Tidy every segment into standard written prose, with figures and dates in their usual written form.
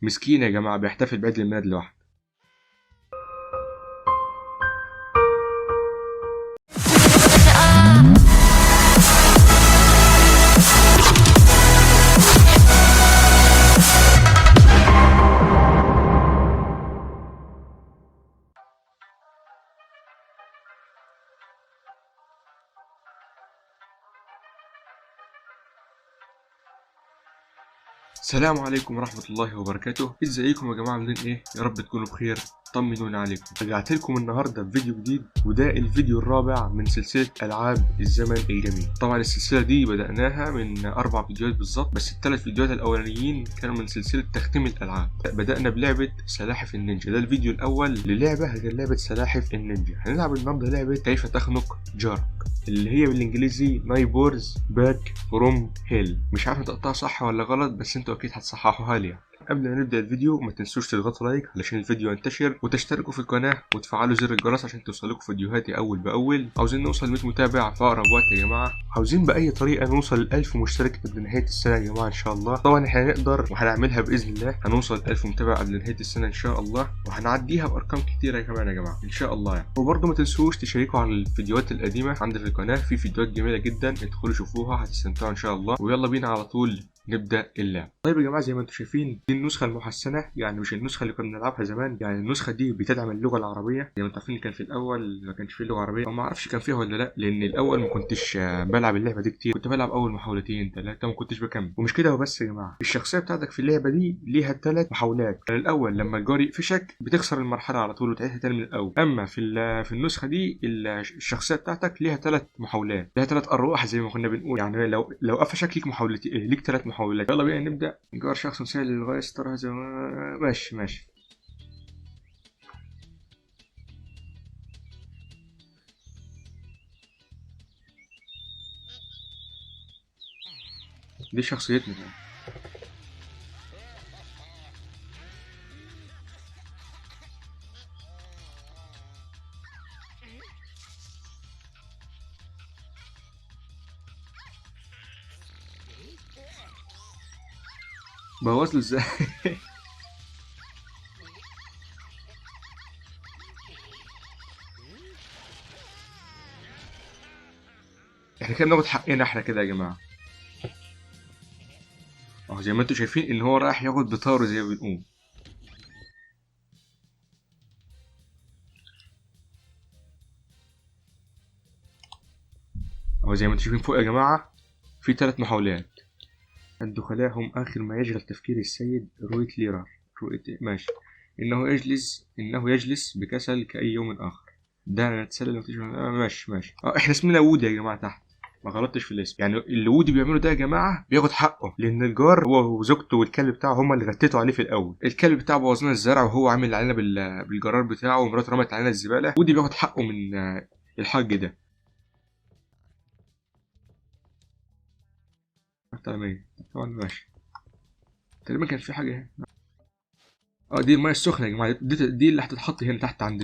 مسكين يا جماعة، بيحتفل بعيد الميلاد لوحده. السلام عليكم ورحمة الله وبركاته. ازيكم يا جماعة، عاملين ايه؟ يا رب تكونوا بخير، طمنونا عليكم. رجعت لكم النهارده بفيديو جديد، وده الفيديو الرابع من سلسلة العاب الزمن الجميل. طبعا السلسلة دي بدأناها من 4 فيديوهات بالظبط، بس الثلاث فيديوهات الاولانيين كانوا من سلسلة تختيم الالعاب. بدأنا بلعبة سلاحف النينجا، ده الفيديو الاول للعبة غير لعبة سلاحف النينجا. هنلعب النهارده لعبة كيف تخنق جارك، اللي هي بالانجليزي Neighbors Back from Hell. مش عارف نطقتها صح ولا غلط، بس انتوا اكيد هتصححوها لي يعني. قبل ما نبدا الفيديو ما تنسوش تضغطوا like علشان الفيديو ينتشر، وتشتركوا في القناة وتفعلوا زر الجرس عشان توصلكوا فيديوهاتي اول باول. عاوزين نوصل 100 متابع في اقرب وقت يا جماعة، عاوزين باي طريقه نوصل ل 1000 مشترك قبل نهاية السنة يا جماعة ان شاء الله. طبعا احنا هنقدر وهنعملها باذن الله، هنوصل 1000 متابع قبل نهاية السنة ان شاء الله، وهنعديها بارقام كتيرة كمان يا جماعة ان شاء الله يعني. وبرده ما تنسوش تشيكوا على الفيديوهات القديمة عندي في القناة، في فيديوهات جميلة جدا، ادخلوا شوفوها هتستمتعوا ان شاء الله. ويلا بينا على طول نبدا اللعب. طيب يا جماعة، زي ما انتم شايفين دي النسخة المحسنه، يعني مش النسخة اللي كنا بنلعبها زمان. يعني النسخة دي بتدعم اللغة العربية، زي ما انتم عارفين كان في الاول ما كانش فيه لغة عربية، او ما اعرفش كان فيها ولا لا، لان الاول ما كنتش بلعب اللعبة دي كتير، كنت بلعب اول محاولتين 3 ما كنتش بكمل. ومش كده وبس يا جماعة، الشخصية بتاعتك في اللعبة دي ليها 3 محاولات. يعني الاول لما الجار يقفشك بتخسر المرحلة على طول وتعيدها تاني من الاول. اما في النسخة دي الشخصية بتاعتك ليها 3 محاولات، ليها 3 ارواح زي ما كنا بنقول. يعني لو قفشك ليك محاولتين، ليك 3 محاولات. يلا بينا نبدا. جار شخص سهل للغاية استرها زي ما ماشي ماشي. دي شخصيتنا يعني. بوظ له ازاي؟ احنا كده بناخد حقنا احنا كده يا جماعة. اهو زي ما انتم شايفين ان هو رايح ياخد بطاره زي ما بنقول. اهو زي ما انتم شايفين فوق يا جماعة في 3 محاولات. الدخلاء هم آخر ما يشغل تفكير السيد رويت ليرر. رويت ماشي. إنه يجلس بكسل كأي يوم آخر. ده أنا نتسلل ماشي ماشي. إحنا اسمنا وودي يا جماعة تحت، ما غلطتش في الاسم. يعني اللي وودي بيعمله ده يا جماعة بياخد حقه، لأن الجار هو وزوجته والكلب بتاعه هما اللي غتتوا عليه في الأول. الكلب بتاعه بوظ لنا الزرع وهو عامل علينا بالجرار بتاعه، ومراته رمت علينا الزبالة. وودي بياخد حقه من الحاج ده. طبعا ماشي. تقريبا كان في حاجة هنا. دي المية السخنة يا جماعة، دي اللي هتتحط هنا تحت عند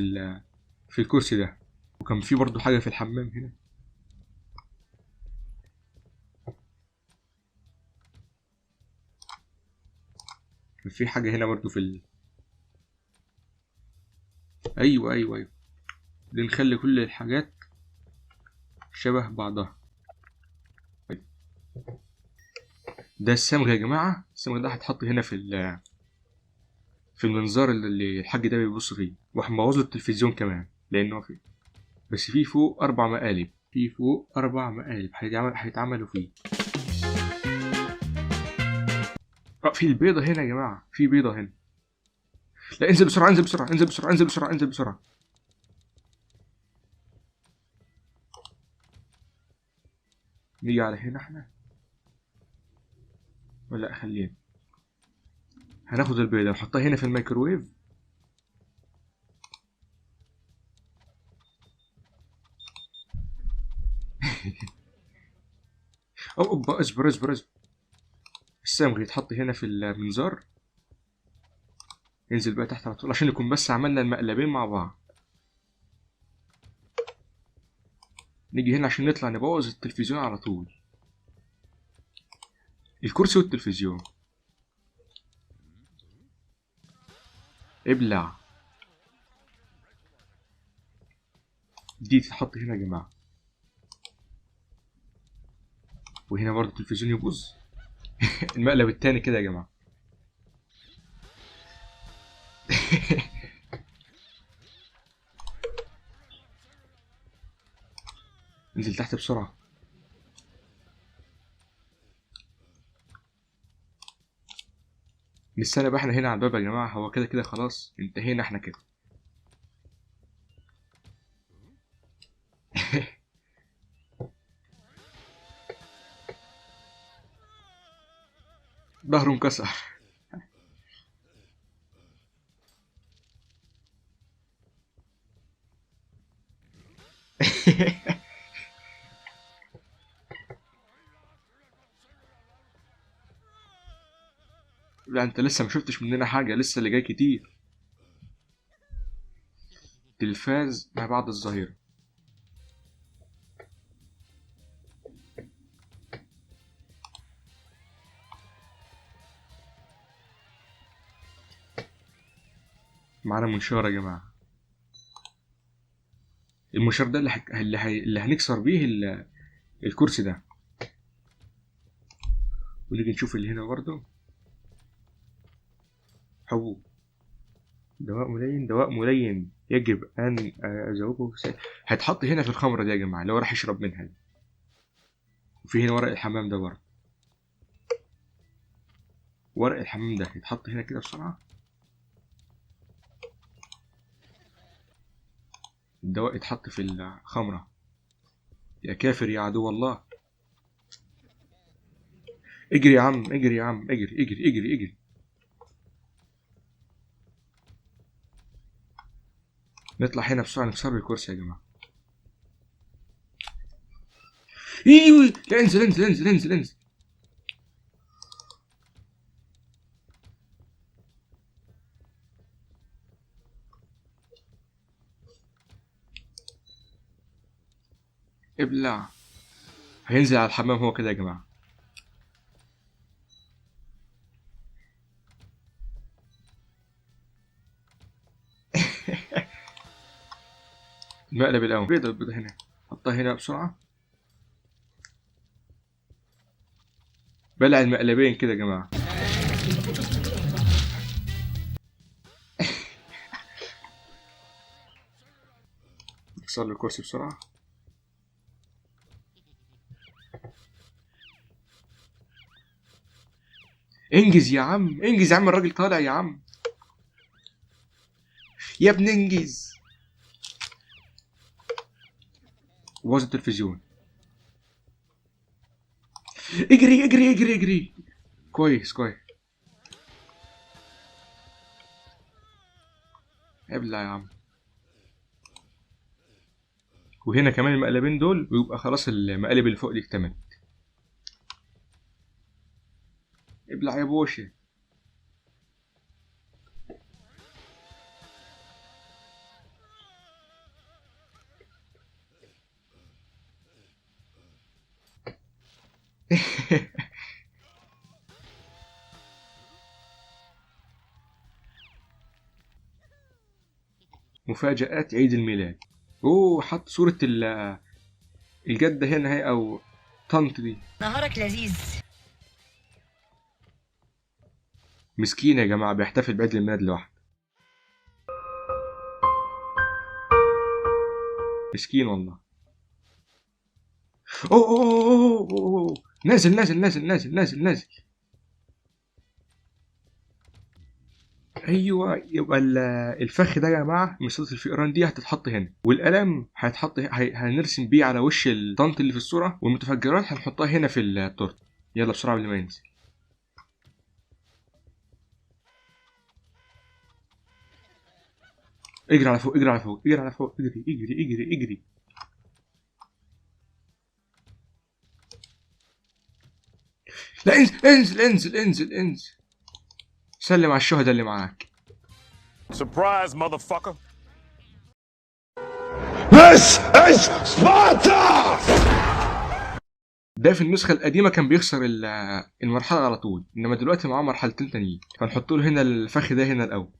في الكرسي ده. وكان في برضو حاجة في الحمام هنا. كان في حاجة هنا برضو في ايوه ايوه ايوه، دي نخلي كل الحاجات شبه بعضها. ده الصمغ يا جماعة، الصمغ ده هيتحط هنا في المنظار اللي الحاج ده بيبص فيه. وهنبوظ له التلفزيون كمان لأنه فيه، بس في فوق 4 مقالب، في فوق 4 مقالب هيتعملوا فيه. في البيضة هنا يا جماعة، في بيضة هنا. لا انزل بسرعة انزل بسرعة انزل بسرعة انزل بسرعة انزل بسرعة. نيجي على هنا احنا ولا خلينا هناخد البيضة نحطها هنا في الميكروويف. اوبا اصبر اصبر اصبر. الصمغ يتحط هنا في المنظار، ينزل بقى تحت على طول عشان نكون بس عملنا المقلبين مع بعض. نيجي هنا عشان نطلع نبوظ التلفزيون على طول، الكرسي والتلفزيون. ابلع. دي تتحط هنا يا جماعة. وهنا برضه التلفزيون يبوظ. المقلب التاني كده يا جماعة. انزل تحت بسرعة. نستنى بقى احنا هنا على الباب يا جماعة، هو كده كده خلاص انتهينا احنا كده. ظهره انكسر. لا انت لسه ما شفتش مننا حاجة، لسه اللي جاي كتير. تلفاز ما بعد الظهيرة. معانا منشار يا جماعة. المنشار ده اللي هنكسر بيه الكرسي ده. ونيجي نشوف اللي هنا برضه. حبوب، دواء ملين، دواء ملين يجب أن أذوقه. هيتحط هنا في الخمرة دي يا جماعة اللي هو راح يشرب منها دي. وفي هنا ورق الحمام ده برضه، ورق الحمام ده هيتحط هنا كده بسرعة. الدواء يتحط في الخمرة. يا كافر يا عدو الله، اجري يا عم، اجري يا عم، اجري اجري اجري اجري. نطلع هنا بسرعة نكسر الكرسي يا جماعة. ايوه لا انزل انزل انزل انزل انزل. ابلع. هينزل على الحمام هو كده يا جماعة. المقلب الأول. بيضة، البيضة هنا، حطها هنا بسرعة. بلع المقلبين كده يا جماعة. نكسر له الكرسي بسرعة. انجز يا عم، انجز يا عم، الراجل طالع يا عم. يا ابني انجز. باظ التلفزيون. اجري اجري اجري اجري. كويس كويس. ابلع يا عم. وهنا كمان المقلبين دول، ويبقى خلاص المقالب اللي فوق دي اكتملت. ابلع يا بوشة. مفاجآت عيد الميلاد. اوه حط صورة الجدة هنا هي او طنط دي. نهارك لذيذ. مسكين يا جماعة بيحتفل بعيد الميلاد لوحده. مسكين والله. اوه اوه اوه اوه نازل نازل نازل نازل نازل نازل. ايوه يبقى الفخ ده يا جماعة من صوره الفئران دي هتتحط هنا، والقلم هيتحط هنرسم بيه على وش الطنط اللي في الصورة، والمتفجرات هنحطها هنا في التورتة. يلا بسرعة قبل ما ينزل. اجري على فوق، اجري على فوق، اجري على فوق، اجري اجري اجري اجري. لا انزل انزل انزل انزل انزل. سلم على الشهداء اللي معاك. Surprise motherfucker. This is Sparta! ده في النسخة القديمة كان بيخسر المرحلة على طول، إنما دلوقتي معاه مرحلتين تانيين، فنحط له هنا الفخ ده هنا الأول.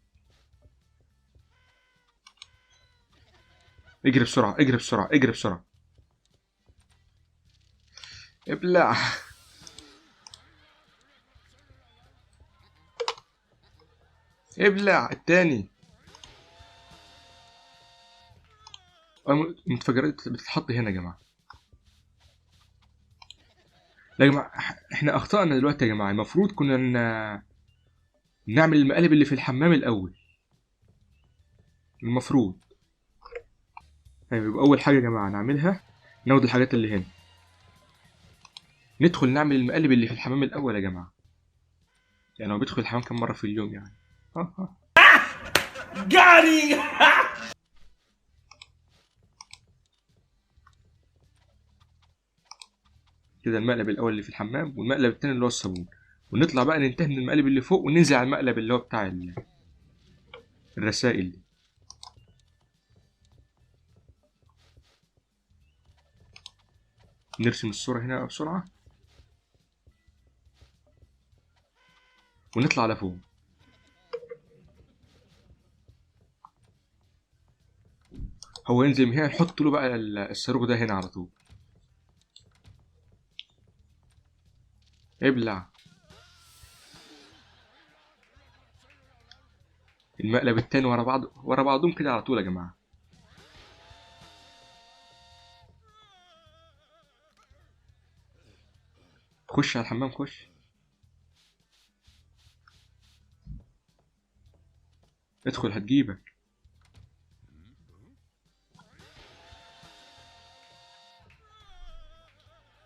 اجري بسرعة اجري بسرعة اجري بسرعة. ابلع. ابلع التاني. المتفجرات بتتحط هنا يا جماعة. لا يا جماعة احنا اخطأنا دلوقتي يا جماعة، المفروض كنا نعمل المقالب اللي في الحمام الأول. المفروض. طيب يبقى أول حاجة يا جماعة نعملها ناخد الحاجات اللي هنا. ندخل نعمل المقالب اللي في الحمام الأول يا جماعة. يعني هو بيدخل الحمام كم مرة في اليوم يعني؟ جاري. كده المقلب الأول اللي في الحمام، والمقلب التاني اللي هو الصابون، ونطلع بقى ننتهي من المقلب اللي فوق وننزل على المقلب اللي هو بتاع الرسائل دي. نرسم الصورة هنا بسرعة ونطلع لفوق. هو ينزل من هنا، نحط له بقى الصاروخ ده هنا على طول. ابلع. المقلب التاني ورا بعض، ورا بعضهم كده على طول يا جماعة. خش على الحمام، خش. ادخل هتجيبك.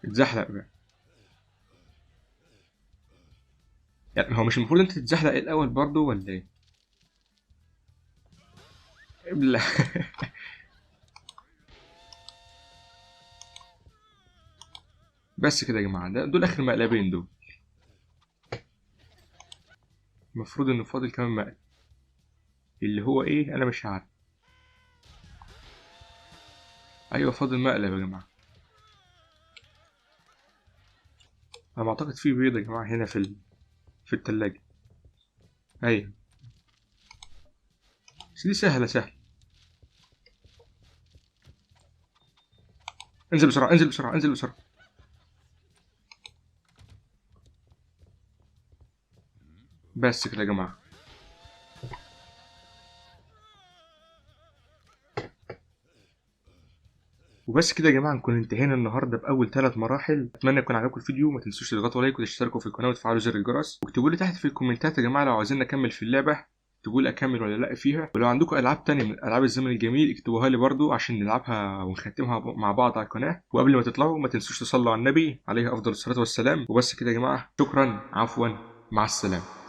اتزحلق بقى. يعني هو مش المفروض انت تتزحلق الاول برضو ولا ايه؟ ابلع. بس كده يا جماعة، دول اخر مقلبين دول. المفروض انه فاضل كمان مقلب اللي هو ايه انا مش عارف. ايوه فاضل مقلب يا جماعة. انا اعتقد في بيض يا جماعة هنا في التلاجة. ايوه بس دي سهلة سهلة. انزل بسرعة انزل بسرعة انزل بسرعة. بس كده يا جماعة. وبس كده يا جماعة نكون انتهينا النهاردة بأول 3 مراحل. أتمنى يكون عجبكم الفيديو، ما تنسوش تضغطوا like وتشتركوا في القناة وتفعلوا زر الجرس، واكتبوا لي تحت في الكومنتات يا جماعة لو عاوزين نكمل في اللعبة، اكتبوا لي أكمل ولا لأ فيها، ولو عندكم ألعاب تانية من ألعاب الزمن الجميل اكتبوها لي برضو عشان نلعبها ونختمها مع بعض على القناة. وقبل ما تطلعوا ما تنسوش تصلوا على النبي عليه أفضل الصلاة والسلام. وبس كده يا جماعة، شكرا، عفوا، مع السلامة.